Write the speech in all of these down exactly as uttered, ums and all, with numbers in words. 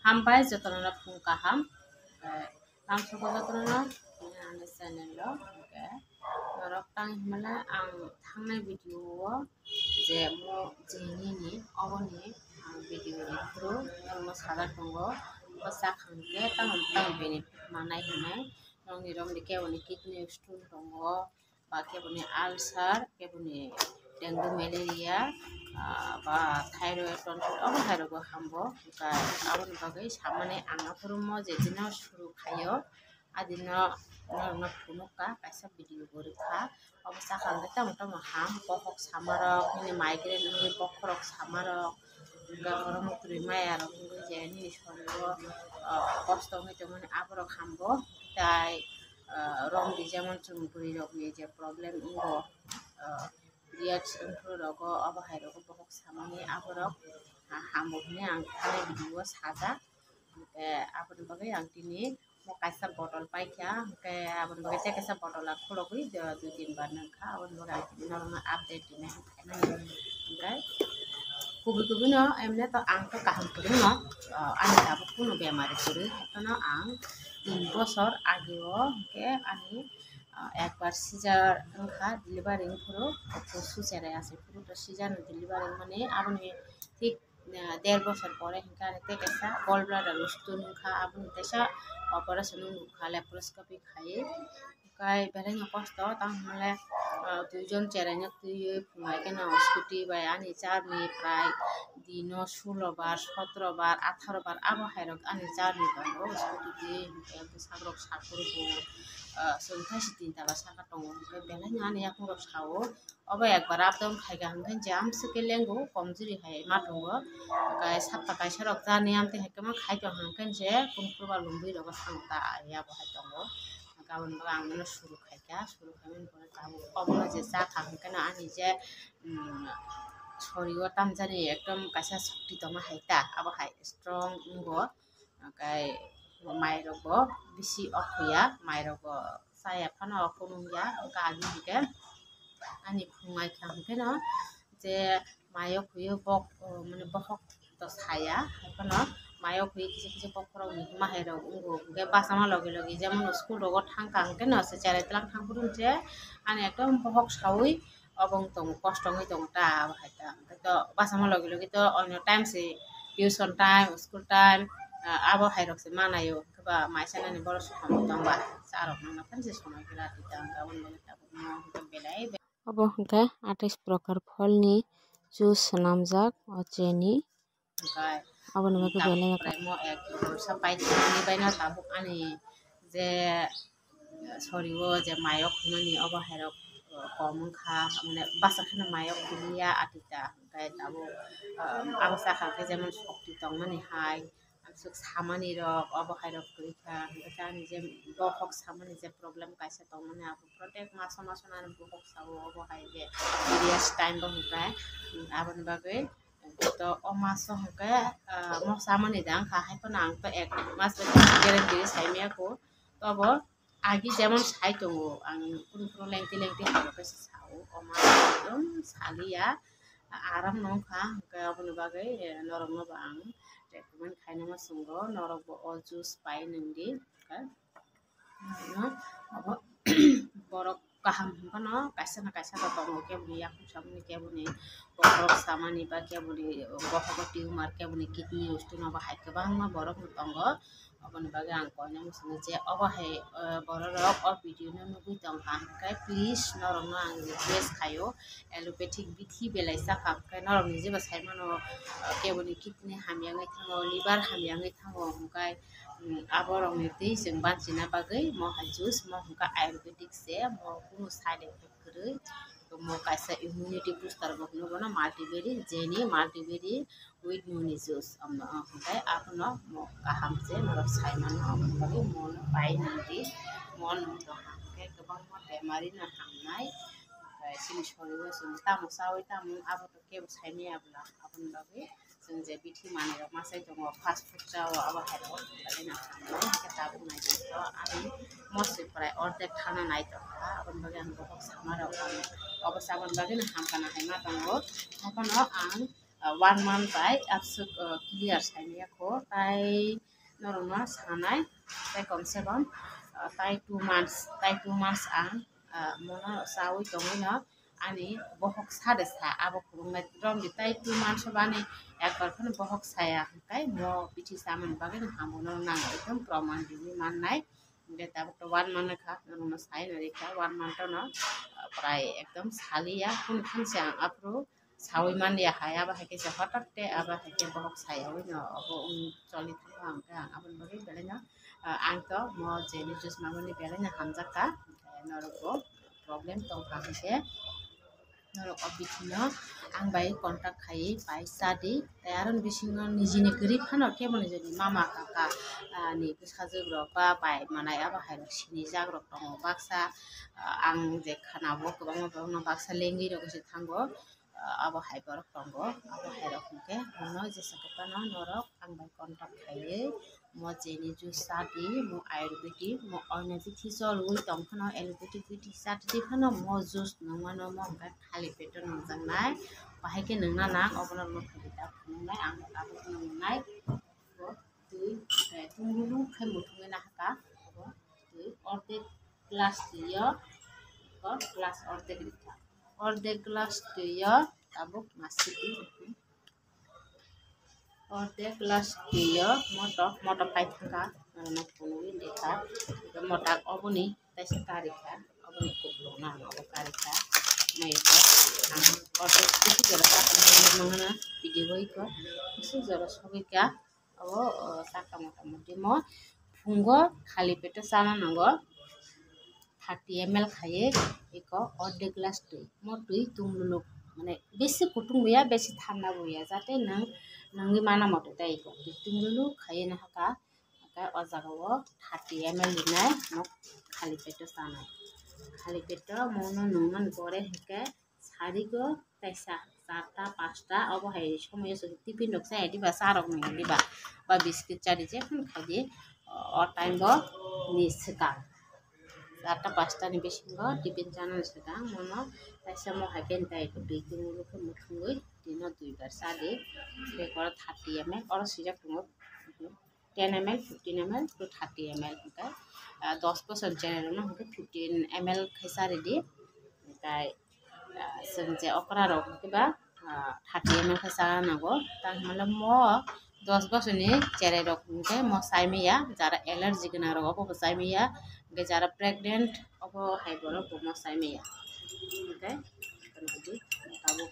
Hambai jotono phung kaham. Eh, tang sugo jotono ani channel o. Okay. Norok tang himala ang thangnai video o je mo je nini oboni ang video ni through norokno sajak tongo. Bo chakhang khe tamo tamo benefit manai hinwi. Nokni romni keboni kidney stone tongo, ba keboni ulcer, keboni dengue malaria, ah, ba thyroid tonsil, omo hai rokbo hambo. Hwnkhe aboni bagwi samani ang aphuru mo je dino suru khaio, adino norokno phunukha, kaisa video bo rwkha. Obo chakhang khe tamo tamo ham, bokhok samarok, nini migraine wngwi bokhorok samarok, hwnkhe oro muktwi maya rok wngwi je nini sorio, ah, kosto wngwi tongmani aborok hambo. Tai ah, romdi jemon chwng bwrwi rokni je problem wngo, ah, periods wngphuru rogo, obo hai rogo bokhok samani aborok, ah, hambo hwnwi ang thanai video o sajak. Hwnkhe aboni bagwi ang tini mo kaisa bottle paikha, hwnkhe aboni bagwi tei kaisa bottle ang khulogwi, ah, dui tin bar nungkha, aboni bagwi ang tini norokno update rwna hwnkhai. Hwnkhe kubui kubui no emne to ang to kaham kwrwngno, ah, ani tabuk kunu bemari kwrwi, haiphano ang tin bosor age o hwnkhe ani, ah, ekbar seizure wngkha, delivery wngphuru, suserai achaiphuru to seizure ni delivery wngmani aboni thik, ah, der bosor pore hwnkhe ani tei kaisa gall bladder o stone wngkha, aboni teisa operation wngkha, laparoscopy khai. Kai belai no kosto, tamo hwnle, ah, duijon cherai no twiwi phunai kheno scooty bai ani journey prai dino sulo bar, sotro bar, atharo bar abo hai rok ani journey tongo scooty twi, hwnkhe bwsarok sakur bo, ah, chwng thaisi tin tala saka tongo, hwnkhe belai no ani yakung rok sao. Obo ekbar up down khaikha hwnkhe je amswk khe lengo, komjwrwi hai ma tongo. Hwnkhe sapta kaisa rok journey amtwi hai khe ma khai tong hwnkhe je kunu phuru ba lungwi rogo thang ta ya bo hai tongo. Hwnkhe aboni bagwi ang bono suru khaikha, suru khaimani pore tabuk obono je cha kha hwnkhe no ani je, um, sorio tamjani ekdom kaisa shokti tongma hai ta, abo hai strong wngo. Hwnkhe mairok bo bisi okhuya, mairok bo chaya phano okhunungya, hwnkhe agi hwnkhe ani phungai kha hwnkhe no je mai okhuyo bok, mane bokhok to saya, haiphano mai okhuyo kisa kisa bokhorok ni hima hai rok wngo, hwnkhe bachama logi logi jemon school rogo thangkha hwnkhe no se cherai tlang thangphuru hwnkhe ani ekdom bokhok saui obo wng tongo, kosto wngwi tongo ta, abo hai ta. Hwnkhe to bachama logi logi to onyo time se tuition time, school time, ah, abo hai rok se manayo. Hwnkhe ba mai sanani borok se hamwi tongba, cha rok nang nang phano se somoi kwrwi ta, hwnkhe aboni bagwi tabukno hwnkhe belai be- Obo hwnkhe atais prokar pholni juice swnamjak o cheni. Hwnkhe aboni bagwi belai tabuk mo ek bottle sa paithakni baino tabuk ani je sorio je mayok hwnmani obo hairok kom wngkha, mane bachak kheno mayok hwnliya atita, hwnkhe tabuk, ah, abo chakha khe jemon sokti tongmani hai, amswk samani rok obo hairok kwrwi kha, hwnkhe ani je bokhok samani je problem kaisa tongmani abo protek maso maso nani bokhok sao, obo hai je periods time bo hwnkhe aboni bagwi. To o maso hwnkhe, ah, mo samani da wngkha, haiphano ang to ek mas bai guarantee sai maya kho. Tobo agi jemon sai tongo, ang kunu kunu lengti lengti hamya khe se sao, o maso ekdom saliya, aram no wngkha, hwnkhe aboni bagwi, eh, norokno bo ang recommend khainai muchungo, norok bo o juice pai nwng di, hwnkhe. Ano abo borok kaham hwnphano kaisa na kaisa rok tongo, keboni yakung samani, keboni bokhorok samani, ba keboni bokhorok tumor, keboni kidney stone, abo hai kwbangma borok no tongo. Aboni bagwi ang koinai muchungo je obo hai, eh, borok rok o video no nugwi tongkha, hwnkhe please norok no ang request khaio, allopathic bithi belai chakha, hwnkhe norok ni jeba saimano, eh, keboni kidney hamya wngwi thango, liver hamya wngwi thango, hwnkhe, mm, aborokni twi chwng banchina bagwi mo hai juice, mo hwnkhe ayurvedic se, mo kunu side effect kwrwi, mo kaisa immunity booster bo hwnwi bono multiberry, jeni multiberry with noni juice, hwnkhe abono mo kaham se norok sai mano, aboni bagwi mo no pai nang di, mo nwng tongkha hwnkhe kwbangma bemari no hamnai, hwnkhe chini sorio chwng tamo chaui tamo abo to kebo saimaya bwla, aboni bagwi chwng je bithi manwi rok ma sai tongo, fast food chao, abo hai rok belai no hamnai, hwnkhe tabuk naithotok ani mostly prai ordek thana naithokkha, aboni bagwi ang bokhok sama rok ang obo chaboni bagwi no hamkha na hai ma tongo, haiphano ang ah, one month bai aswk, ah, clear saimaya kho, tai norokno sanai, tai komse kom, ah, tai two months, tai two months ang, ah, mono saui tongwino ani bohok sa de sa, abo kwrwngnai romdi tai two months bani ekbar phano bohok saya hwnkhe mo bithi samani bagwi no hamjakno nango, ekdom proman riwi mannai. Hwnkhe tabuk to one month kha, norokno sai no rikha, one month no, ah, prai ekdom saliya, kunu khan se ang aphuru saui manliya hai, abo hai khe se hotak te abo hai khe bohok sayaui no obo wng choli thango, hwnkhe ang aboni bagwi belai no, ah, ang to mo jeni juice mamani belai no hamjak kha, hwnkhe norok bo problem tong kha hwnkhe norok o bithi no ang bai contact khai pai cha di. Tei aroni bisingo nijini kwrwi phano kebo nijini mama kaka, ah, ni bwsajwk rok ba bai manai abo hai rok sinijak rok tongo baksa, ah, ang je khana o kwbangma kwbangma baksa lengwi rok se thango. Ah, abo hai borok tongo, abo hai rok hwnkhe bono jesa kwbangma norok ang bai contact khaiwi mo jeni juice cha di, mo ayurvedic, mo oino bithi cholwi tong phano allopathic bithi cha di phano mo juice nungmano mo hwnkhe khali peto nungjaknai, bahai khe nungna nang obono nukhungwi ta phunuknai ang abo phunuknai. Twi, eh, tungulu khe muthungwi nahaka, twi ordek glass twi o, glass ordek rikha, ordek glass twi o tabuk masidi. Ordek glass twi o moto, moto pai thangkha, norokno phunugwi rikha. Motak oboni teisa karikha, oboni kuplung nang obo karikha. Naikhe ang ordek kusu jora chakha nang nangna video bai kho kusu jora sogwi kha. Abo, o, chakha mota moti mo phungo khali peto chana nango. Thirty M L khaiwi eko ordek glass twi. Mo twi tungluluk, mane besi kutung bo ya, besi thanda bo ya, jate nwng nungwi mana mote tei eko twi tungluluk khaiwi nahaka. Hwnkhe o jaga o thirty M L rinai mo khali peto chanai. Khali peto mono nungmani pore hwnkhe sarigo teisa charta pasta obo hai somoyo chwng tiffin rok chaya diba, cha rok nungya diba, ba biscuit chadi jephano khaidi o time bo ni swkang. Charta pasta ni bisingo tiffin chanani swkang mono teisa mo hai bini tai twi tungulu khe muthungwi tino duibar chadi. Bek oro thirty M L oro swijak tongo. Ten M L, fifteen M L to thirty M L hwnkhe, ah, dos bosor ni cherai rokno hwnkhe fifteen M L khe charidi. Hwnkhe, ah, chwng je okra rok hwnkhe ba, ah, thirty M L khe chana nango. Tamo hwnle mo dos bosor ni cherai rok hwnkhe mo chai maya, jara allergy gwnang rok obo bo chai maya, hwnkhe jara pregnant obo hai borok bo mo chai maya. Hwnkhe tabuk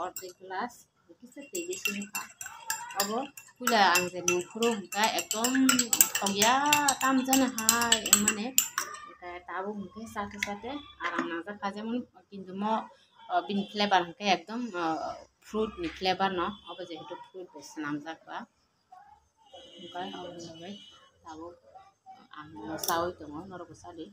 ordek glass. Kisa twi bisingo kha. Obo puila ang je nung phuru hwnkha ekdom thokya tamjani hai mane, hwnkhe tabuk hwnkhe chate chate aram nangjak kha, jemon kintu mo, o, bini flavor hwnkhe ekdom, o, fruit ni flavor no, obo jehetu fruit bai swnamjak ba. Hwnkhe aboni bagwi tabuk ang chaui tongo, norokbo chadi.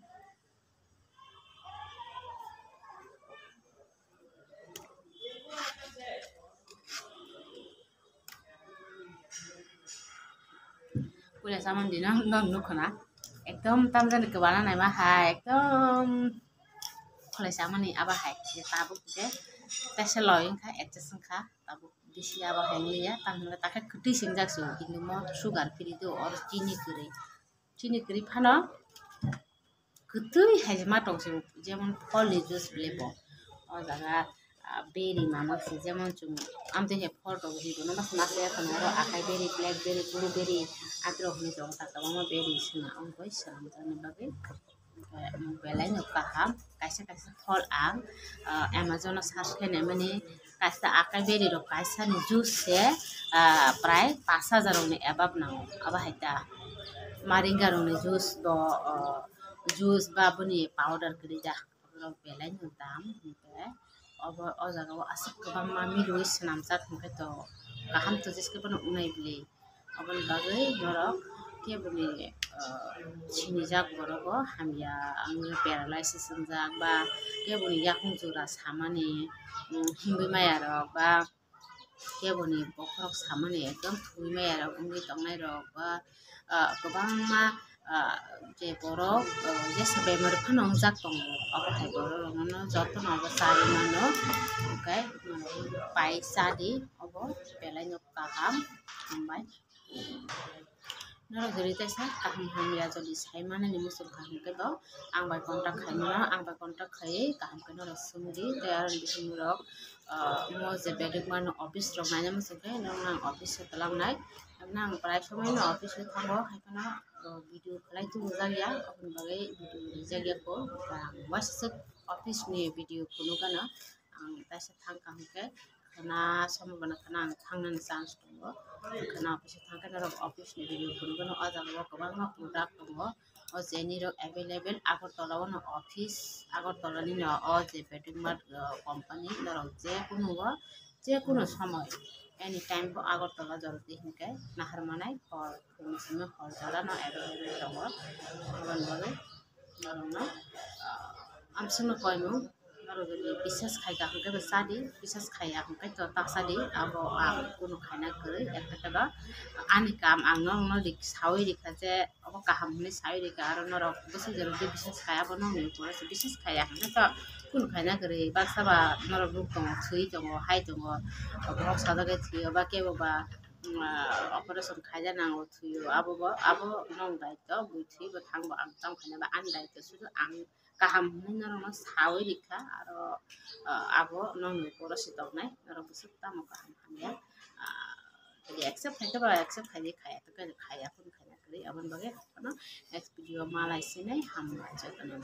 Puila chamani dino nok nukho na ekdom tamjani kwbana naima hai ekdom kholai chamani abo hai tabuk je teisa loi wngkha adjust wngkha tabuk bisi abo hai wngliya tamo hwnle takhe kwtwi singjak se o kintu mo sugar free do oro chini kwrwi chini kwrwi phano. Kwtwi hai se ma tong se, jemon pholni juice le bo. O jaga, ah, beri mama se, jemon chwng amtwi hai phol rok ri bono mas mas ya khana oro akai beri, blackberry, blueberry, atrok hinwi tongo ta kwbangma beri swnam, ang bai swnamjaknai bagwi. Omo belai no kaham, kaisa kaisa phol ang, ah, Amazon o search khe naimani, kaisa akai beri rok kaisa ni juice se, ah, prai pash hajar rokni above nango, abo hai ta. Maringa rokni juice bo, o, juice ba boni powder kwrwi da, borok belai no dam, hwnkhe obo, o jaga o aswk kwbangma milwi swnamjak, hwnkhe to kaham to jeskhe bono wngnai bwlwi, aboni bagwi norok keboni, o, sinijak borok o hamya wngwi paralysis wngjak ba keboni yakung jora samani, mm, himwi maya rok ba keboni bokhorok samani ekdom thwi maya rok wngwi tongnai rok ba, ah, kwbangma, ah, je borok, ah, jesa bemar phano wngjak tongo, abo hai borok rokno jotono abo chai mano, hwnkhe norok pai chadi, obo belaino kaham, hambai. Norok jodi teisa kaham hamya jodi sai manani muchung kaham khe bo ang bai contact khai mano, ang bai contact khaiwi kaham khe norok swngdi. Tei aroni bisingo rok, ah, mo je beduk mano office rok naina muchung khe norokno ang office o twlangnai. Nang prai somoi no office o thango, hai phano, ah, video khlai tubujak ya, aboni bagwi video rijak ya kho. Ang waisa swk office ni video phunuk gana ang taisa thang kaham khe khwna somoi bono khwna ang thangnani chance tongo. Khwna office o thang khe norok office ni video phunuk gana o jaga o kwbangma product tongo. O je nirok available Agartala o no office, Agartala ni no o je Betting Mart, ah, company norok je kunu o, je kunu somoi anytime bo Agartala jorodi hinkhe nahar manai hor, hor jala no available tongo. Aboni bagwi norokno, ah, amsukno koimung. Norok jodi biswas khai kaham khe bo chadi, biswas khaiya hwnkhe to ta chadi, abo ang kunu khaina kwrwi. Ekta khe ba ani kam ang norokno rik-, saui rikha je obo kaham hwnwi saui rikha, aro norok bwswk jora tei biswas khai abo nokni ukolo se biswas khaiya hwnkhe to kunu khaina kwrwi. Baksa ba norok nuk tongo, thwi tongo, hai tongo, borok sajagwi thwio ba kebo ba, mm, operation khaina nango thwio, abo bo, abo nokni daityo, bui thwi bo thang bo ang tamo khaina ba ani daityo sudu ang kaham hwnwi norokno saui rikha, aro, ah, abo nokni ukolo se tongnai, norok bwswk tamo kaham hamya, ah, jodi accept khaikhe ba accept khaidi, khaiya to khe khaiya phano khaina kwrwi, aboni bagwi haphano next video malai sinai, hambai jotono.